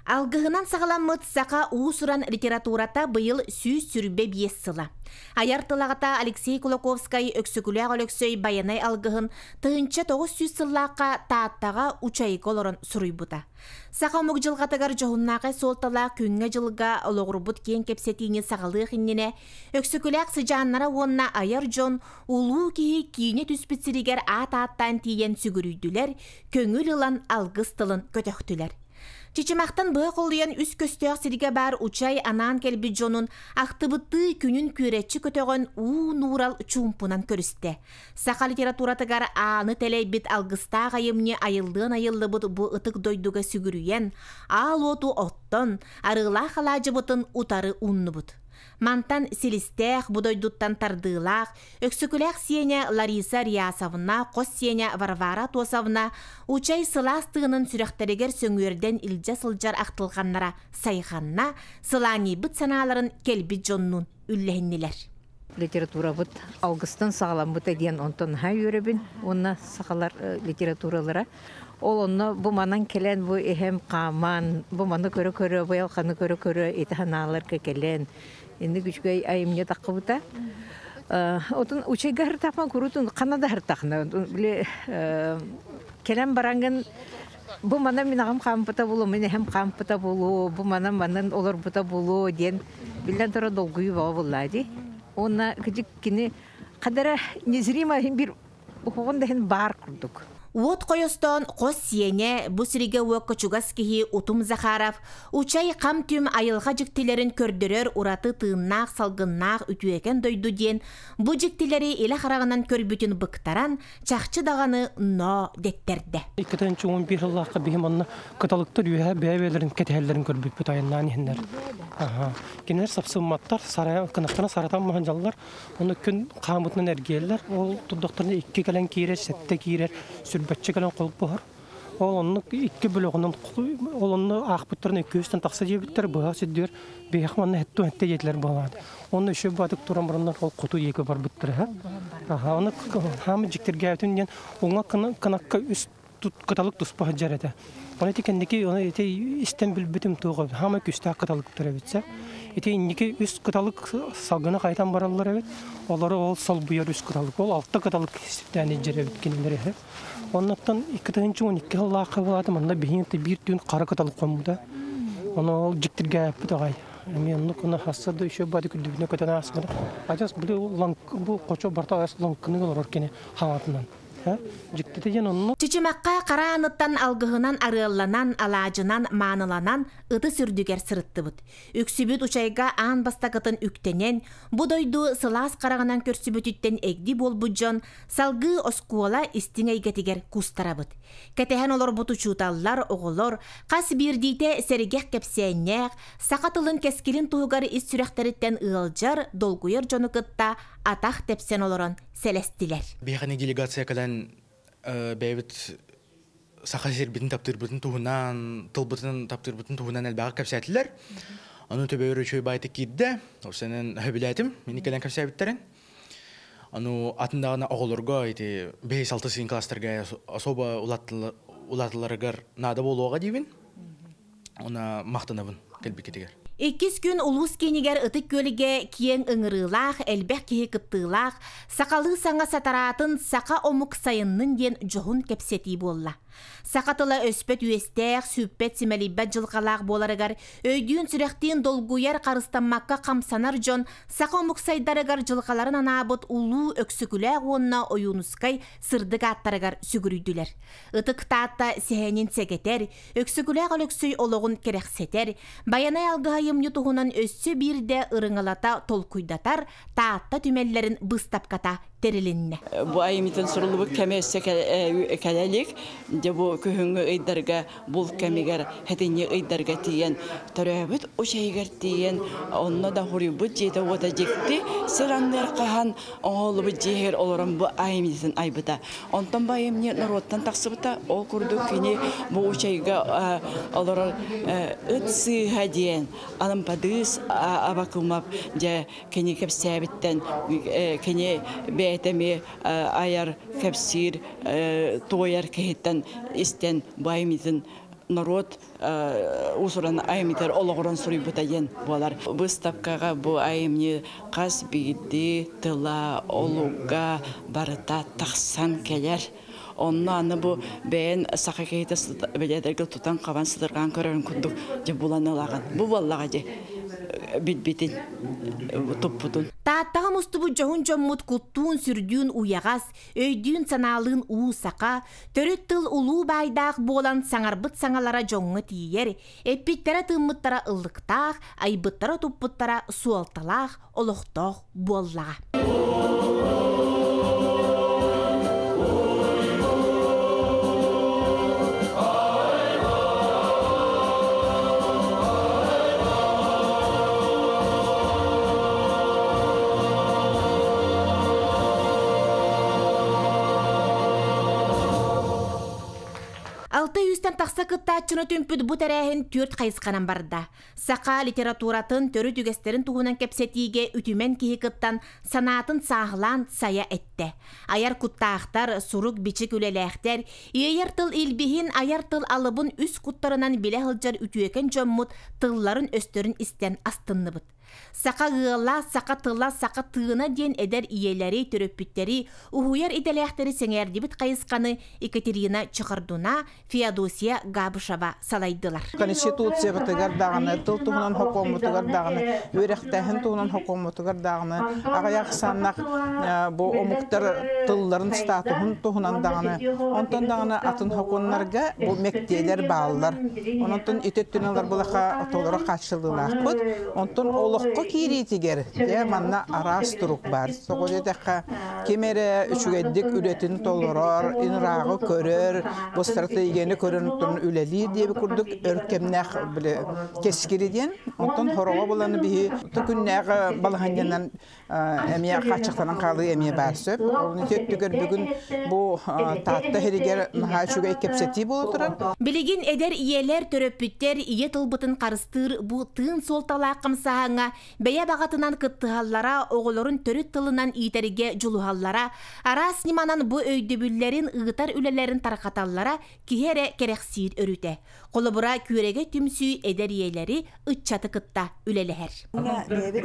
Алгыһынан саҕаламмыт саха уус-уран литературата быйыл 125 сыла. Айар тыл аҕата Алексей Кулаковскай Өксөкүлээх Өлөксөй Байанай алгыһын 1900 сыллаахха Тааттаҕа Учайга олорон суруйбута. Саха омук дьылҕатыгар дьоһуннаахай суолталаах күҥҥэ-дьылга олоҕурбут киэҥ кэпсэтиини саҕалыах иннинэ Өксөкүлээх сыдьааннара уонна айар дьон улуу киһи киинэ түспүт сиригэр аат ааттаан тиийэн сүгүрүйдүлэр, көҥүл ылан алгыс тылын көтөхтүлэр. Чычымахтан быһа холуйан үс көстөөх сиргэ баар Учай анаан кэлбит дьонун ахтыбыттыы күнүн күөрэччи көтөҕөн уу нуурал чуумпунан көрүстэ. Саха литературатыгар ааны тэлэйбит алгыстаах айымньы айыллыан айыллыбыт бу ытык дойдуга сүгүрүйэн, аал уоту оттон, арыылаах алаадьыбытын утары ууннубут. Мантан силистээх, бу дойдуттан тардыылаах, Өксөкүлээх сиэнэ Лариса Рясовна, хос сиэнэ Варвара Тосовна Учай сылаас тыынын сүрэхтэригэр сөҥүөрдэн илдьэ сылдьар ахтылҕаннара сайҕанна, сылаанньыйбыт санааларын кэлбит дьоннуун үллэһиннилэр. Литературабыт алгыстан саҕаламмыта диэн онтон наһаа үөрэбин уонна сахалар литературалара ол онно бу манан кэлэн бу эһэм хааман бу маны көрө-көрө бу айылҕаны көрө-көрө ити санааларга кэлэн инник үчүгэй айымньы таххыбыта. Отун учайга хартахпан курутун хана да хартахна били кэлэн барангын бу мана мин аҕам хаампыта булу мин эһэм хаампыта булу бу мана манан олорбута булу диэн биллэн турар долгуйуу бөҕө буллаа дии. Уонна кыдьык кини хадара незримо бир Уһугун да иһин баар курдук. Уот хойостоон хос сиэнэ, бу сиригэ-уокка чугас киһи Утум Захаров, Учай хам-түм айылҕа дьиктилэрин көрдөрөр ураты тыыннаах салгыннаах үтүөкэн дойду диэн бу дьиктилэри илэ хараҕынан көрбүтүн быктаран, чахчы даҕаны ноо дэттэрдэ. Иккитэн чуҥун биир сыллаахха биһим онно кыталыктар үөһэ бэйэ-бэйэлэрин кэтэһэллэрин көрбүппүт айаннаан иһиннэр. Кинилэр сапсымматтар, кынаттана саратан маһандьаллар, Ону күн хаамытынан эргийэллэр. Ол турдахтарына икки кэлэн киирэр, сэттэ киирэр, сүрбэччэ кэлэн холбоһор. Ол оннук икки бөлөҕүнэн ол онно аахпыттарын икки тахса диэбиттэр, быһа сирдиэр биһиэхэ манна хэттэ хэттэ диэтилэр буолаат. Онно еще баатык туран бараннар ол хоту диэки барбыттар. Аха, оны хаамы дьиктиргээбитим диэн уҥа кынакка үс кыталык туспа сылдьар этэ. Оны ити кэнники оны ити истэн билбитим туоҕа хаамай күстээх кыталыктар эбитсэ. Ити инники үс кыталык салгыны хайтан бараллар эбит. Олору ол солбуйар үс кыталык. Ол алта кыталык сирдээн илдьэр эбит кинилэр эһэ. Оннуттан 2012 сыллаахха буолааты манна биһиги биир түүн хара кыталык хоммута. Ону ол дьиктиргээппит аҕай. Эми оннук ону хасса да еще бады күрдүбүнэ көтөн ааспыта. Адьас били бу хочо барта ас лаҥкыны олорор кини хаҥатынан. Дьиктитэ диэн онно. Чычымахха хара ааныттан алгыһынан арыалланан, алаадьынан мааныланан ытыс үрдүгэр сырыттыбыт. Үксүбүт Учайга аан бастакытын үктэнэн, бу дойду сылаас хараҕынан көрсүбүтүттэн эгди буолбут дьон салгыы оскуола истиҥ эйгэтигэр куустарабыт. Кэтэһэн олорбут учууталлар, оҕолор хас биирдиитэ сэргэх кэпсээннээх, саха тылын кэскилин туһугар ис сүрэхтэриттэн ыалдьар, долгуйар дьону кытта атах тэпсэн олорон сэлэстилэр. Биһиэхэ делегация кэлэн бэйэбит саха сирбитин таптыырбытын туһунан, тылбытын таптыырбытын туһунан элбэҕи кэпсээтилэр. Ону төбөөр үчүгэй баайта киирдэ. Ол сэнэн сөбүлээтим, мини кэлэн кэпсээбиттэрин. Ону атын даҕаны оҕолорго ити бэһис-алты сыйын класстарга особо улаатыларыгар наада буолуоҕа диибин. Она махтанабын кэлбиккитигэр. Иккис күн улуус киинигэр Ытык Күөлгэ киэҥ ыҥырыылаах, элбэх киһи кыттыылаах, сахалыы саҥа сатараатын саха омук сайыннын диэн дьоһун кэпсэтии буолла. Саха тыла өспөт үөстээх, сүппэт симэлийбэт дьылҕалаах буоларыгар өйдүүн-сүрэхтиин долгуйар, харыстаммакка хамсанар дьон саха омук сайдарыгар дьылҕаларын анаабыт улуу Өксөкүлээх уонна Ойуунускай сырдык ааттарыгар сүгүрүйдүлэр. Ытык Таатта сэһэнин сэгэтэр, Өксөкүлээх Өлөксөй олоҕун кэрэхсэтэр, Байанай алгыһа айымньы туһунан өссө биирдэ ырыҥалата толкуйдатар Таатта түмэллэрин быыстапката тэрилиннэ. Бу айымньытын суруллубут кэмэ өссө кэлэ илик. Дьэ бу күһүҥҥү ыйдарга булт кэмигэр хэтинньи ыйдарга тиийэн төрөөбүт учайыгар тиийэн онно да хуруйбут дьиэтэ-уота дьикти сир анныгар хаһан оҥоһуллубут дьиэһигэр олорон бу айымньытын айбыта. Онтон бу айымньы норуоттан тахсыбыта. Ол курдук кини бу учайга олорор ыт сыыһа диэн Алампадыыс Абакумов дьэ кини кэпсээбиттэн кини бэйэтэ эмиэ айар, кэпсиир, туойар киһиттэн истэн бу айымньытын норуот уус-уран айымньытыгар олоҕуран суруйбута диэн буолар. Быыстапкаҕа бу айымньы хас биирдии тыла, олуга барыта тахсан кэлэр. Онно аны бу бэйэн саха киһитэ бэлиэтэргэ тутан-хабан сытырҕаан көрөрүн курдук дьэ булан ылаҕын. Бу буоллаҕа дьэ билбитин, туппутун. Тааттаҕа мустубут дьоһун дьоммут куттуун-сүрдүүн уйаҕас, өйдүүн-санаалыын уу саха, төрүт тыл улуу баайдаах буолан саҥарбыт саҥалара дьоҥҥо тиийэр, эппиттэрэ-тыыммыттара ыллыктаах, айбыттара-туппуттара суолталаах, олохтоох буоллаҕа. Алта сүүстэн тахса кыттааччыны түмпүт бу тэрээһин түөрт хайысханан барда. Саха литературатын төрүт үгэстэрин туһунан кэпсэтиигэ үтүмэн киһи кыттан санаатын сааһылаан сайа эттэ. Айар куттаахтар, сурук-бичик үлэлээхтэр, иэйэр тыл илбиһин, айар тыл алыбын үс куттарынан билэ сылдьар үтүөкэн дьоммут тылларын-өстөрүн истэн астынныбыт. Саха ыала, саха тыла, саха тыына диэн эдэр ийэлэри, төрөппүттэри, уһуйар идэлээхтэри сэҥээрдибит хайысханы Екатерина Чехордуна, Феодосия Габышева салайдылар. Конституциябытыгар даҕаны, тыл туһунан хокуоммутугар даҕаны, үөрэхтээһин туһунан хокуоммутугар даҕаны, аҕыйах ахсааннаах бу омуктар тылларын статуһун туһунан даҕаны, онтон даҕаны атын хокуоннарга бу мэктиэлэр бааллар. Онон ити өттүнэн ылар булаха толору хааччыллыылаахпыт. Онтон олоххо киириитигэр дьэ манна араас турук баар. Тоҕо диэтэххэ, ким эрэ үчүгэйдик үлэтин толорор, ырааҕы көрөр, бу стратегияны көрөн оттон үлэлиир диэби курдук өр кэмнээх били кэскили диэн. Онтон хороҕо буланы биһи күннээҕи балаһанньанан эмиэ хааччахтанан хаалыы эмиэ баар сөп. Ол өттүгэр бүгүн бу Таатта иһигэр наһаа үчүгэй кэпсэтии буола турар. Билигин эдэр ийэлэр, төрөппүттэр ийэ тылбытын харыстыыр бу тыын суолталаах хамсааһыҥҥа бэйэ баҕатынан кыттыһаллара, оҕолорун төрүт тылынан иитэргэ дьулуһаллара, араас ньыманан бу өйдөбүллэрин ыытар үлэлэрин тарҕаталлара киһи эрэ кэрэхсиир өрүтэ. Холобура, Күөрэгэй түмсүү эдэр ийэлэри, ыччаты кытта үлэлэһэр. Бэйэбит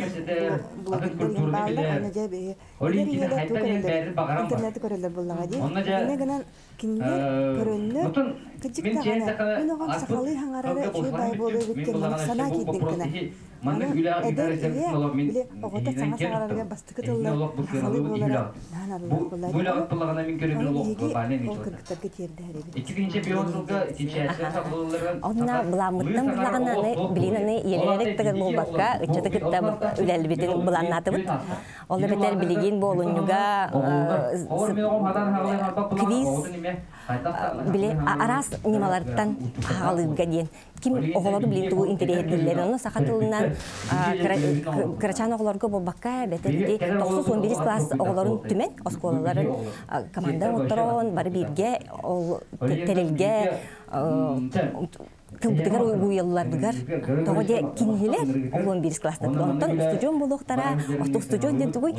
блогердар бааллар, аны дьэ биһи эдэр ийэлэр туу көрөллөр, интернети көрөллөр буоллаҕа дии. Инньэ гынан кинилэр көрөннөр, кырдьык даҕаны, мин оҕом сахалыы хаҥарара үчүгэй баай буолуо эбит диэн маннык санаа киирдин гына. Аны эдэр ийэ били оҕото саҥа саҥарарыгар бастакы тыллар сахалыы буолара наһаа наадалаах буолла дии. Ону биһиги ол кыргыттарга тиэрдэр эбит. Онна былааммыттан буллаҕына аны билин аны ийэлэрэ кытта буолбакка ыччаты кытта үлэлбитин былааннаатыбыт. Ол эбэтэр билигин буолунньуга квиз били араас ньымалартан хаалыырга диэн ким оҕолору билин тугу интэриэһиргииллэр онно саха тылынан кырачаан оҕолорго буолбакка эбэтэр ити 91 класс оҕолорун түмэн оскуолаларын команда оҥотторон бары бииргэ ол тэрилгэ тылбытыгар уйулларыгар тоҕо диэ кинилэр оҕолон биирис класстар онтон устудьуон буолуохтара орто устудьуон диэн тугуй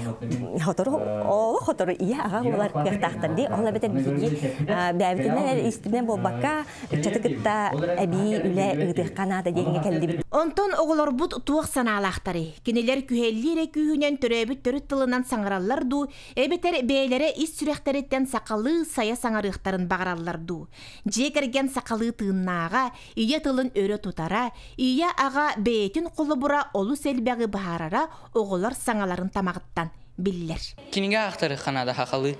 хотору олох хотору ийэ аҕа буолар кыахтаахтар дии ол эбэтэр биһиги бэйэбитинэн истинэн буолбакка ыччаты кытта эбии үлэ ыытыахха наада диэҥҥэ кэллибит. Онтон оҕолорбут туох санаалаахтарый? Кинилэр күһэллии эрэ күүһүнэн төрөөбүт төрүт тылынан саҥараллар дуу, эбэтэр бэйэлэрэ ис сүрэхтэриттэн сахалыы сайа саҥарыахтарын баҕараллар дуу? Дьиэ кэргэн сахалыы тыыннааҕа, ийэ тылын өрө тутара, ийэ-аҕа бэйэтин холобура олус элбэҕи быһаарара оҕолор саҥаларын тамаҕыттан биллэр. Кинигэ аахтарыахха наада сахалыы.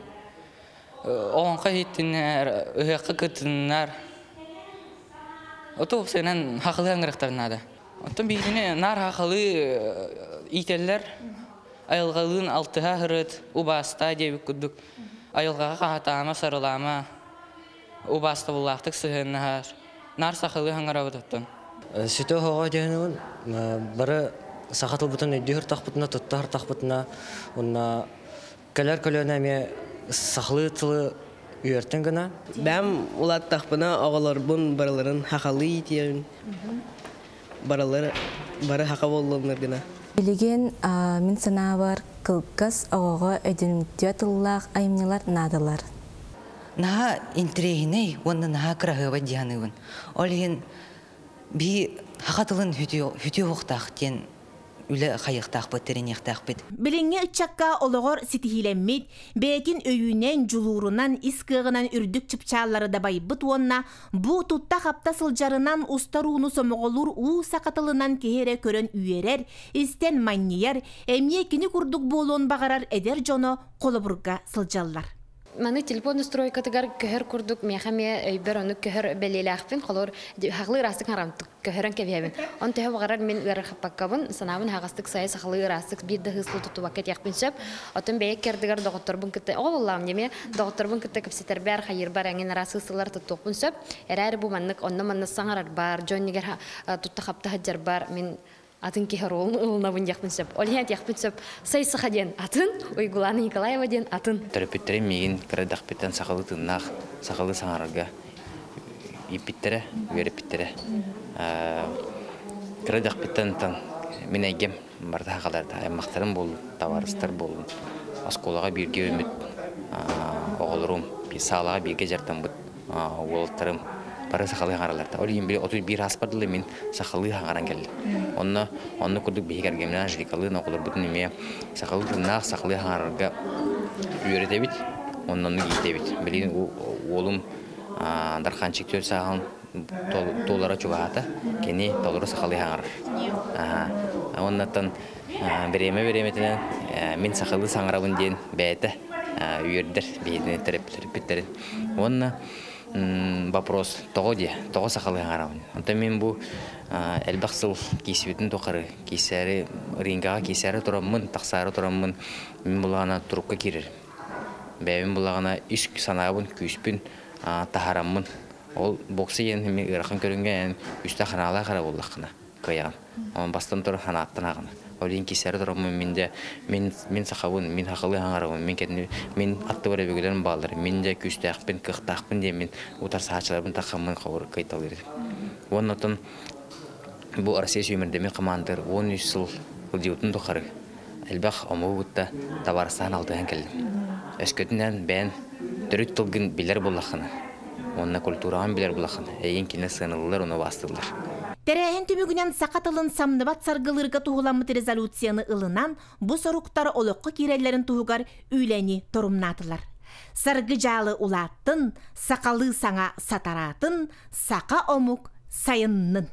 Олоҥхо иһиттиннэр, ыһыахха кытыннар. Оту уопсайынан хахалыы аңырыахтарын наада. Оттон биһигини наар хахалыы иитэллэр. Айылҕалыын алтыһа сырыт, убаастаа диэбит курдук. Айылҕаҕа хаһатаама, сарылаама, убаастабыллаахтык сыһыаннаһар. Наар сахалыы хаҥарабыт оттон. Сүтэ оһоҕо диэн бары саха тылбытын өйдүү сыртахпытына, тутта сыртахпытына, уонна кэлэр көлүөнэ эмиэ сахалыы тылы үөртэн гына. Бэм улааттахпына оҕолорбун барыларын хахалыы иитиэм. Барылары бары хаха буоллуннар гына. Билигин мин санаабар кылгас оҕоҕо өйдөнүмтүө тыллаах айымньылар наадалар. Наһаа интэриэһинэй уонна наһаа кыраһыабай дии саныыбын. Ол иһин биһи саха тылын хүтүө уохтаах диэн үлэ хайыахтаахпыт, тэриниэхтээхпит. Билиҥҥи ыччакка олоҕор ситиһиилэммит, бэйэтин өйүнэн, дьулуурунан, ис кыаҕынан үрдүк чыпчааллары дабайбыт уонна бу тутта-хапта сылдьарынан устар ууну сомоҕолуур уу саха тылынан киһи эрэ көрөн үөрэр, истэн манньыйар, эмиэ кини курдук буолуон баҕарар эдэр дьоно холобурга сылдьаллар. Маны телефон настройкатыгар көһөр курдук миэхэ эмиэ өйбөр ону көһөр бэлиэлээхпин. Холобур, хаҕылыы ыраастык харамтык көһөрөн кэбиһэбин. Он төһө баҕарар мин ыарырхаппаккабын, санаабын аһаҕастык сайа сахалыы ыраастык биир да ыһыслы туттубакка этиэхпин сөп. Оттон бэйэ икки ардыгар доҕотторбун кытта оҕо буоллаҕым дьэ эмиэ доҕотторбун кытта кэпсэтэрбэр, хайыырбар эҥин араас ыһыслылар туттуохпун сөп. Эрээри бу маннык онно-манна саҥарарбар, дьон иннигэр тутта-хапта сылдьарбар мин атын киһи оруолун ылынабын диэхпин сөп. Ол иһин этиэхпин сөп, Сай Саха диэн атын, Уйгулаана Николаева диэн атын. Төрөппүттэрим миигин кыра эрдэхпиттэн сахалыы тыыннаах, сахалыы саҥарарга ииппиттэрэ, үөрэппиттэрэ. Кыра эрдэхпиттэн мин эйгэм барыта сахаларда, аймахтарым буоллун, табаарыстар буоллун, оскуолаҕа бииргэ үүммүт оҕолорум, саалаҕа бииргэ дьарыктаммыт уолаттарым бары сахалыы хаҥараллар. Ол иһин били 31 ааспар дылы мин сахалыы хаҥаран кэллим. Онно онно курдук биһиги кэргэмминээн Анжеликалыын оҕолорбутун эмиэ сахалыы тылнаах сахалыы хаҥарарга үөрэтэбит, онно оннук иитэбит. Билигин уолум Дарханчик түөрт сааһын туолара чугаһаата. Кини толору сахалыы хаҥарар. Оннаттан бириэмэ бириэмэтинэн мин сахалыы саҥарабын диэн бэйэтэ үөрдэр биһигини төрөппүттэрин. Уонна вопрос тоҕо диэ, тоҕо сахалыы хаҥарабын. Онтон мин бу элбэх сыл киисибитин тухары киисээри рингаҕа киисээри тураммын, тахсаары тураммын мин булаҕына турукка киирэрим. Бэйэбин булаҕына ис санаабын, күүспүн таһараммын. Ол бокса диэн эми ыарахан көрүҥҥэ эн үстэ ханаалаах эрэ буоллаххына кыайаҕын. Онон бастан турар ханааттан ааҕына. Ол иһин киисээри тураммын мин дьэ мин мин сахабын, мин сахалыы хаҥарабын, мин кэнни мин аттыбар өбүгэлэрим бааллар, мин дьэ күүстээхпин, кыахтаахпын диэн мин утарсааччыларбын таххаммын хабыр кыйталыыр этим. Уонна оттон бу Россия сүүмэрдэммит командир 13 сыл сылдьыбытын тухары элбэх омугу кытта табаарыстаһан алтыһан кэллим. Өскөтүнэн бэйэн төрүт тылгын билэр буоллаххына уонна культураҕын билэр буоллаххына, эйигин кинилэр сыаналыыллар уонна убаастыыллар. Тэрээһин түмүгүнэн саха тылын самныбат саргылыырга туһуламмыт резолюцияны ылынан, бу соруктар олоххо киирэллэрин туһугар үлэни торумнаатылар. Саргы дьаалы улааттын, сахалыы саҥа сатараатын, саха омук сайыннын!